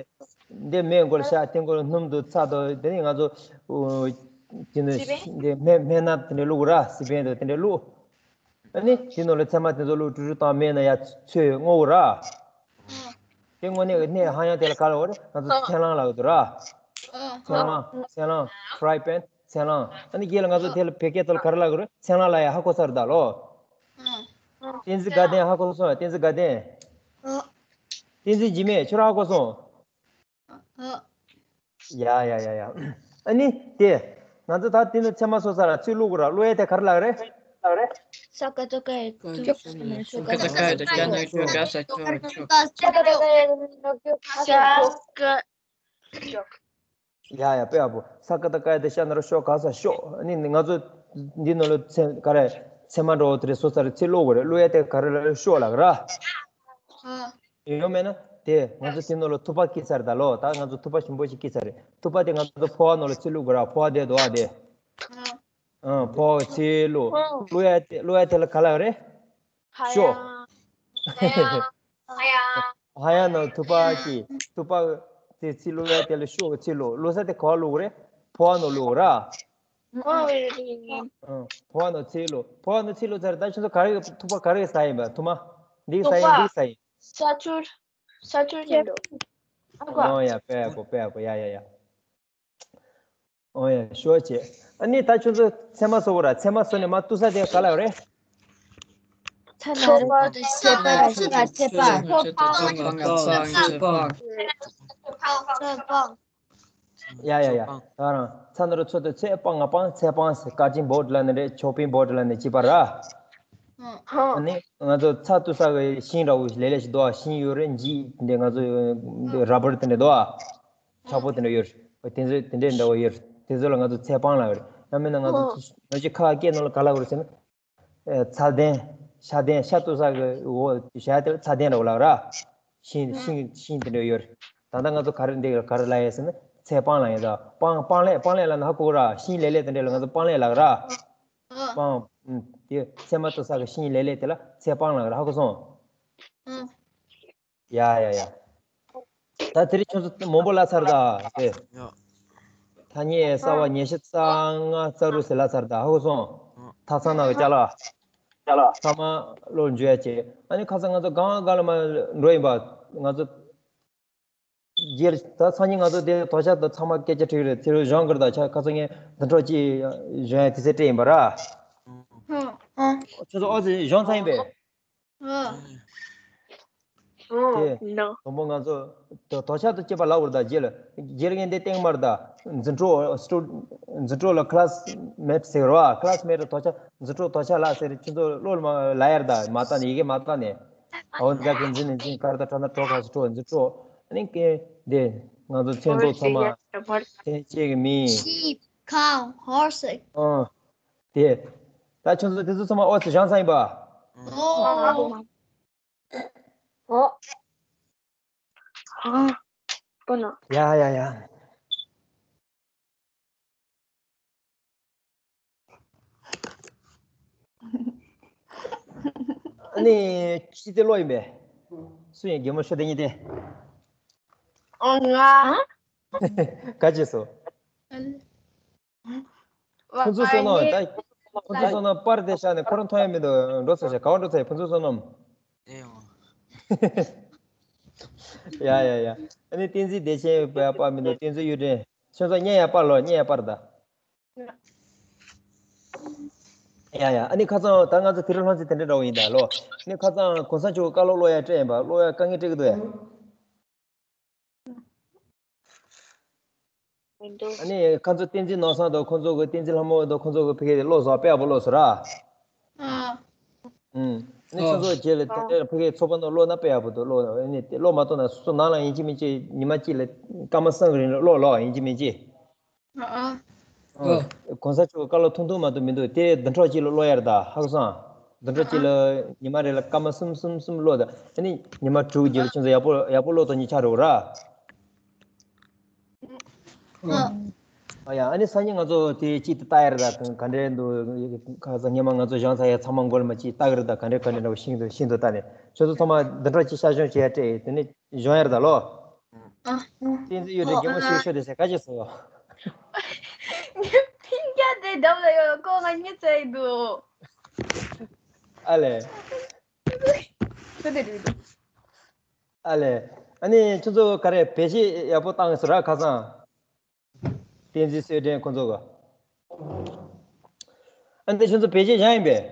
འདི་མེ་མགོ་ལ་བཞག་དེ་མགོ་ལ་སྣུམ་དང་ཚྭ་དང་། དེ་ནས་ང་ཚོ་དེ་ནས་འདི་སྨན་སྨན་སྣ་དེ་འདྲ་བླུགས་གི་རེད། སི་པན་དང་དེ་འདྲ་བླུགས། ཨ་ནི་དེ་ནང་ལ་ཚལ་མ་དེ་ཚོ་བླུགས། དཀྲུག་དཀྲུག་བཏང་། མེ་ནང་ཡར་ཚོས་བཟོ་གི་རེད། དེ་དངོས་གནས་ཀྱི་གནས་ཧ་ཡང་དེ་ལ་ག་ལབ་དགོས་རེད། ང་ཚོ་ཚལ་སླང་ལབ་ཀྱི་འདུག་ར། ཚལ་སླང་། ཚལ་སླང་། ཕ་རའི་པན། ཚལ་སླང་། ཨ་ནི་རྗེས་ལ་ང་ཚོ་དེ་ལ་བོད་སྐད་ཐོག་ལ་ག་རེ་ལབ་ཀྱི་རེད། ཚལ་སླང་ལབ་ཡ་ཧ་གོ་ཚར་ད་ལོ། བསྟན་འཛིན་དགའ་ལྡན་ཧ་གོ་སོང་། བསྟན་འཛིན་དགའ་ལྡན། བསྟན་འཛིན་འཇིགས་མེད། ཁྱོད་རང་ཧ་གོ་སོང་། ཡ་ཡ་ཡ་ཡ། ཨ་ནི་དེ། ང་ཚོ་ད་དེ་ནས་ཚལ་མ་བཟོས་ཚར་ར། ཚོས་བླུགས་དགོས་ར། བླུགས་ཡ་དེ་ག་རེ་ལབ་ཀྱི་རེད། ས་ཀ་ཏ་ཀ་ཡ་ཏུ་ཀ་ས་ཀ་ཏ་ཀ་ཡ་ཏུ་ཀ་ས་ཀ་ཏ་ཀ་ཡ་ཏུ་ཀ་ས་ཀ་ཏ་ཀ་ཡ་ཏུ་ཀ་ས་ཀ་ཏ་ཀ་ཡ་ཏུ་ཀ་ས་ཀ། ཡ་ཡ། དཔེ་ཡག་པོ། ས་ཀ་ཏ་ཀ་ཡ་ཏུ་ཤ་ན་རུ་ཤོ་ག་ས་ཤོ། ཨ་ནི་ང་ཚོ་འདི་ནང་ལ་ཚལ་ག་རེ་ཚལ་མ་འདྲ་བོ་དེ་འདྲ་བཟོས་ཚར་ར། ཚོས་བླུགས་དགོས་རེད། བླུགས་ཡ་དེ་ག་རེ་ལབ་ཀྱི་རེད། ཤོ་ལབ་ཀྱི་ར། ཡོད་མེད་ན་དེ་ང་ཚོ་དེ་ནང་ལ་ཐུག་པ་བསྐྱིལ་ཚར་ད་ལོ། ད་ང་ཚོ་ཐུག་པ་ཞིམ་པོ་ཞིག་བསྐྱིལ་ཚར་རེད། ཐུག་པ་དེ་ང་ཚོ་ཕོར་བ་ནང་ལ་ཚོས་བླུགས་དགོས་ར། ཕོར་བ་དེ་འདུག་ཨ་དེ། ཨ། ཕོར་བ་ཚོས་བླུགས། བླུགས་ཡ་དེ་བླུགས་ཡ་དེ་ལ་ག་ལབ་ཀྱི་རེད། ཤོ། ཧ་ཡ། ཧ་ཡ། ཧ་ཡ་ནང་ཐུག་པ་གི་ཐུག་པ་དེ་ཚོས་བླུགས་ཡ་དེ་ལ་ཤོ་གི་ཚོས་བླུགས། བླུགས་ས་དེ་ག་པར་བླུགས་དགོས་རེད། ཕོར་བ་ནང་བླུགས་དགོས་ར། ཨ། ཕོར་བ་ནང་ཚོས་བླུགས། ཕོར་བ་ནང་ཚོས་བླུགས་ཚར། ད་ཁྱོད་ཚོ་ག་རེ་ཐུག་པ་ག་རེ་ཟ་ཡིན་པ། ཐུག་མ་འདི་ཟ་ཡིན། འདི་ཟ་ཡིན། ས་ཆུར། ས་ཆུར་ཅན་འགྲོ། ཨོ་ཡ། དཔེ་ཡག་པོ། དཔེ་ཡག་པོ། ཡ་ཡ་ཡ། ཨོ་ཡ། ཤོ་བྱས། ཨ་ནི་ད་ཁྱོད་ཚོ་ཚལ་མ་བཟོ་དགོས་ར། ཚལ་མ་བཟོས་ནས་མར་གཏུབ་ས་དེ་ག་ལབ་ཀྱི་རེད། ཚལ་མ་རུ་ཚོད་ཚོད་པ་ཚོད་པ་ཚོད་པ། ཚོད་པ། ཡ་ཡ་ཡ། ད་རང་ཚལ་ན་རུ་ཚོད་ཚོད་ཚལ་སྤང་ང་སྤང་། ཚལ་སྤང་ཟེར། ཀ་ཅིང་བོཌ་ལབ་ནི་རེད། ཆོ་པིང་བོཌ་ལབ་ནི་གཅིག་པ་ར། ཨ་ནི་ང་ཚོ་ཚྭ་གཏུབ་ས་གི་ཤིང་འདྲ་བོ་ལེ་ལེ་ཞིག་འདུག་ཨ། ཤིང་ཡོད་རེད། འགྱིག་འདི་ང་ཚོ་འདི་ར་བར་དེ་འདྲ་འདུག་ཨ། ཚ་པོ་དེ་འདྲ་ཡོད་རེད། དེ་ཚོ་དེ་འདྲའི་འདྲ་བོ་ཡོད་རེད། དེ་ཚོ་ལ་ང་ཚོ་ཚལ་སྤང་ལབ་ཀྱི་རེད། ཡང་མིན་ན་ང་ཚོ་ང་ཚོའི་ཁ་སྐད་ནང་ལ་ག་ལབ་ཀྱི་རེད་ཟེར་ན། ཨེ། ཚལ་གདན། ཤ་གདན། ཤ་གཏུབ་ས་གི་འོག་བྱ་དེ་ལ་ཚལ་གདན་འདྲ་བོ་ལབ་ར། ཤིང་ཤིང་ཤིང་དེ་འདྲ་ཡོད་རེད། ད་ལྟ་ང་ཚོ་ག་རེ་འདི་ག་རེ་ལབ་ཡས་ཟེར་ན་ཚལ་སྤང་ལབ་ཡས་ད། སྤང་སྤང་ལེབ་སྤང་ལེབ་ལབ་ན་ཧ་གོ་ར། ཤིང་ལེབ་ལེབ་དེ་འདྲ་ལ་ང་ཚོ་སྤང་ལེབ་ལབ་ར། སྤང་། དེ་ཚལ་མ་གཏོགས་ས་གི་ཤིང་ལེབ་ལེབ་དེ་ལ་ཚལ་སྤང་ལབ་ར། ཧ་གོ་སོང་། ཡ་ཡ་ཡ། ད་དེ་རིང་ཁྱོད་ཚོ་མང་པོ་ལབ་ཚར་ད། དེ་ཡ། ཐ་སྙད་གསར་བ་ཉི་ཤུ་རྩ་ལྔ་རྩ་དྲུག་ཟེར་ལབ་ཚར་ད། ཧ་གོ་སོང་། ཐག་ཚང་ནང་གི་ཅ་ལག་ཚང་མ་བློར་འཇུ་ཡ་བྱེད། ཨ་ནི་ཁ་སང་ང་ཚོ་གང་ག་ལ་མ་འགྲོ་ཡིན་པ། ང་ཚོ་རྗེས་ད་སང་ཉིན་ང་ཚོ་དེ་དོ་ཤ་དང་ཚང་མ་སྐད་ཆ་དྲིས་རེད། དེ་རུ་གཞུང་གིར་ད་ཆ་ཁ་སང་ངས་འདི་འཕྲོ་ཅིག་གཞུང་ཡ་དེ་ཚེ་སྤྲད་ཡིན་པ་ར། ཁྱོད་ཚོ་ཨོ་ཙི་གཞུང་ཚང་ཡིན་པས། ཨོ། དེ་དང་པོ་ང་ཚོ་དོ་དོ་ཤ་དང་བཅས་པ་ལབ་དགོས་རེད་ད། རྗེས་ལ་རྗེས་ལ་ངས་འདི་སྟེང་མར་ད་འཛིན་གྲོགས་སི་ཊུ་འཛིན་གྲོགས་ལ་ཁི་ལ་སི་མེཊ་ཟེར་བ། ཁི་ལ་སི་མེཊ་དོ་ཤ་འཛིན་གྲོགས་དོ་ཤ་ལགས་ཟེར། ཁྱོད་ཚོ་བློ་ལ་མ་ལབ་ཡར་ད་མ་བཏང་ནས་ཡི་གེ་མ་བཏང་ནས། ཨོ་འཛག་གི་འཛིན་ནས་འཛིན་ཁར་ད་ཁྲ་ན་གྲོགས་ཁ་སི་གྲོགས་འཛིན་གྲོགས། ཨ་ནི་ཀེ་འདི་ང་ཚོ་མཚན་ཚོགས་ཚང་མ་མཚན་བཅས་ཀྱི་མིང་། Sheep, cow, horses. ཨོ། དེ། ད་ཁྱོད་ཚོ་དེ་ཚོ་ཚང་མ་ཨོ་ཙི་གཞུང་ཚང་ཡིན་པ། ཨོ། ཨོ། ཨོ། ཨོ། ཡ་ཡ་ཡ། ཨ་ནི་ཅི་སྟེ་ལོ་ཡིན་པས། སུ་ཡིན་རྒན་མོ་ཤོ་དེ་གཉིས་དེ། ཨོ་ང་། ག་ཅི་སོ། ཁོང་ཚོ་སོང་ན་ད། ཁོང་ཚོ་སོང་ན་པར་དེ་བཞག་ནས་ཁོ་རང་མཐོང་ཡ་མི་འདུག་འགྲོ་ཚར་ཤག་ག་བ་འགྲོ་ཚར་ཡ། ཁོང་ཚོ་སོང་ནམ། ཨེ་ཡོང་། ཡ་ཡ་ཡ། ཨ་ནི་བསྟན་འཛིན་བདེ་ཆེན་པ་པ་མི་འདུག་བསྟན་འཛིན་གཡུ་སྒྲོན། ཁྱོད་ཚོ་བརྙན་ཡ་པར་ལོ། བརྙན་ཡ་པར་ད། ཡ་ཡ། ཨ་ནི་ཁ་སང་ད་ང་ཚོ་དེ་རིང་ལྷན་རྩེ་དེ་འདྲ་འདྲ་བོ་ཡིན་ད་ལོ། ཨ་ནི་ཁ་སང་གོང་ས་མཆོག་བཀའ་སློབ་ཀློག་ཡ་སྤྲད་ཡིན་པ། ཀློག་ཡ་དཀའ་ངལ་འཕྲད་ཀྱི་འདུག་ཡ། མི་འདུག་ཨ་ནི་ཁོང་ཚོ་བསྟན་འཛིན་ནོར་བཟང་དང་ཁོང་ཚོ་གི་བསྟན་འཛིན་ལྷ་མོ་དང་ཁོང་ཚོ་གི་ཕ་གི་ཀློག་སོང་། དཔེ་ཡག་པོ་ཀློག་སོང་ར། ཨ། ཨུམ། ཨ་ནི་ཁྱོད་ཚོ་རྗེས་ལ་དེ་འདྲའི་ཕ་གི་ཚོགས་པ་ནང་ཀློག་ན་དཔེ་ཡག་པོ་འདུག་ཀློག་ཨ་ནི་དེ་ཀློག་མ་ཐུབ་ན་སོ་སོ་ནང་ལ་ཡིན་གཅིག་མིན་གཅིག་ཉི་མ་གཅིག་ལ་སྐར་མ་གསུམ་གི་རིང་ལ་ཀློག་ལོ། ཡིན་གཅིག་མིན་གཅིག་ཨ། ཨ། གོང་ས་མཆོག་བཀའ་སློབ་ཐུང་ཐུང་མ་གཏོགས་མི་འདུག་དེ་བདུན་ཕྲག་གཅིག་ལ་ཀློག་ཡ་རེད་ད། ཧ་གོ་སོང་། བདུན་ཕྲག་གཅིག་ལ་ཉི་མ་རེ་ལ་སྐར་མ་གསུམ་གསུམ་གསུམ་ཀློག་ད། ཨ་ནི་ཉི་མ་དྲུག་རྗེས་ལ་ཁྱོད་ཚོ་ཡག་པོ་ཡག་པོ་ཀློག་ཐུབ་མཁན་ཆགས་འགྲོ་གི་ར། ཨ། ཨ་ཡ། ཨ་ནི་སང་ཉིན་ང་ཚོ་དེ་གཅིག་ཏུ་ལྟ་ཡ་རེད་ད། ག་འདྲས་འདུག་ཁ་སང་སྔོན་མ་ང་ཚོ་གཞུང་ཚབ་ཡ་ཚང་མ་མགོ་ལ་མ་གཅིག་ལྟ་གི་རེད་ད། ག་འདྲས་ག་འདྲས་འདྲ་བོ་ཤིན་ཏུ་ཤིན་ཏུ་ལྟ་ནས་ཁྱོད་ཚོ་ཚང་མ་བདུན་ཕྲག་གཅིག་ཤར་བྱུང་བྱེད་ཡ་སྤྲད་དེ་ནས། གཞུང་ཡར་ད་ལོ། ཨ། བསྟན་འཛིན་གཡུ་སྒྲོན་རྒན་མོ་ཤོད་ཤོད་དེ་ཟེར་ག་ཅི་སོ། ཕིང་རྒྱ་དེ་འདབ་ལ་ཡོད་ཀོ། ང་གཉིད་ཚད་འདུག་ཨ་ལེ། ཁྱོད་དེ་འདྲ་འདུག་ཨ་ལེ། ཨ་ནི་ཁྱོད་ཚོ་ག་རེ་བེད་སྤྱོད་ཡག་པོ་བཏང་ཟེར་ར་ཁ་སང་། བསྟན་འཛིན་གསལ་སྒྲོན་ཁོང་ཚོ་ག་ཨ་ནི་ཁྱོད་ཚོ་བེད་སྤྱོད་བཞག་ཡིན་པས།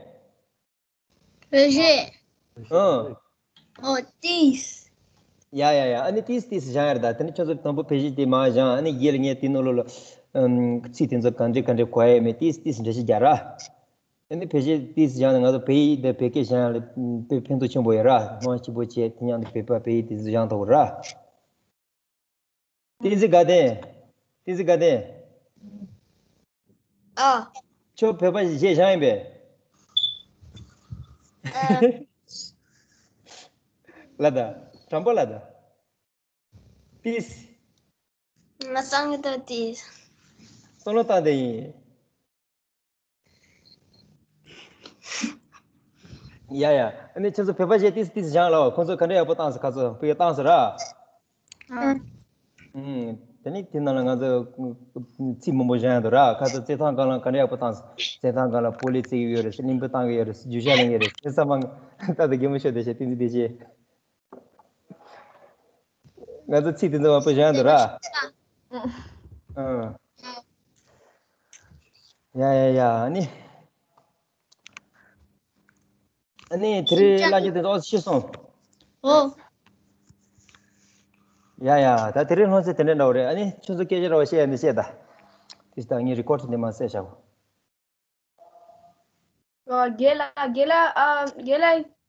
བེད་སྤྱོད། ཨང་། ཨོ་ཏིས། ཡ་ཡ་ཡ། ཨ་ནི་ཏིས་ཏིས་བཞག་ཡར་ད། དེ་ནི་ཁྱོད་ཚོ་དང་པོ་བེད་སྤྱོད་དེ་མ་བཞག་ཨ་ནི་རྗེས་ལ་ངས་དེ་ནང་ལོགས་ལ་ཨམ་ཚིག་དེ་ཚོ་ག་འདྲ་ག་འདྲ་གོ་ཡ་མེད། ཏིས་ཏིས་འགྲེལ་བཤད་རྒྱག་ར། ཨ་ནི་བེད་སྤྱོད་ཏིས་བཞག་ནས་ང་ཚོ་བོད་ཡིག་དང་བོད་སྐད་བཞག་ཡ་ལ་དཔེ་ཕན་ཐོགས་ཆེན་པོ་ཡོད་ར། སྣང་སྐྱིད་པོ་བྱས། དེ་མཉམ་དུ་བོད་པ་བོད་ཡིག་དེ་ཚོ་སྦྱང་ཐུབ་ར། བསྟན་འཛིན་དགའ་ལྡན། བསྟན་འཛིན་དགའ་ལྡན། ཨ། ཁྱོད་བོད་པ་གཞས་བཞག་ཡིན་པས། ཨ། ལ་ད། དྲང་པོ་ལ་ད། ཏིས། ང་བཏང་གི་འདུག་ཏིས། བསམ་བློ་བཏང་བསྡད་ཡིན། ཡ་ཡ། ཨ་ནི་ཁྱེད་ཚོ་བོད་པ་གཞས་ཏིས་ཏིས་བཞག་ལ། ཁོང་ཚོ་ག་འདྲ་ཡག་པོ་བཏང་སོང་། ཁ་ཚོ་བོད་ཡིག་བཏང་སོང་ར། ཨ། ཨུམ། དེ་ནི་དེ་ནང་ལ་ང་ཚོ་ཚིག་མང་པོ་བཞག་ཡ་འདུག་ར། ཁ་ཚོ་རྩེད་ཐང་སྒང་ལ་ག་འདྲ་ཡག་པོ་བཏང་སོང་། རྩེད་ཐང་སྒང་ལ་སྤོ་ལོ་རྩེ་གི་ཡོད་རེད། གླིང་བུ་བཏང་གི་ཡོད་རེད། རྒྱུ་ཆ་ལེན་གི་རེད། དེ་ཚང་མ་ད་ལྟ་རྒན་མོ་ཤོད་བསྡད་ཤག་ཏིས་ཏིས་བྱས། ང་ཚོ་ཚིག་དེ་ཚོ་མང་པོ་བཞག་འདུག་ར། ཨ། ཡ་ཡ་ཡ། ཨ་ནི། ཨ་ནི་དེ་རིང་བླ་རྒྱ་དེ་ཚོ་ཤི་སོང་། ཨོ། ཡ་ཡ། ད་དེ་རིང་ལྷན་རྩེ་དེ་འདྲ་འདྲ་བོ་རེད། ཨ་ནི་ཁྱོད་ཚོ་སྐད་ཆ་འདྲ་བོ་བཤད་ཡ་ནི་བཤད་ད། དེ་ད་ངས་རི་ཀོཌ་འདི་མ་བསད་བཞག་གོ། ཨ། རྒན་ལགས། རྒན་ལགས། ཨ། རྒན་ལགས།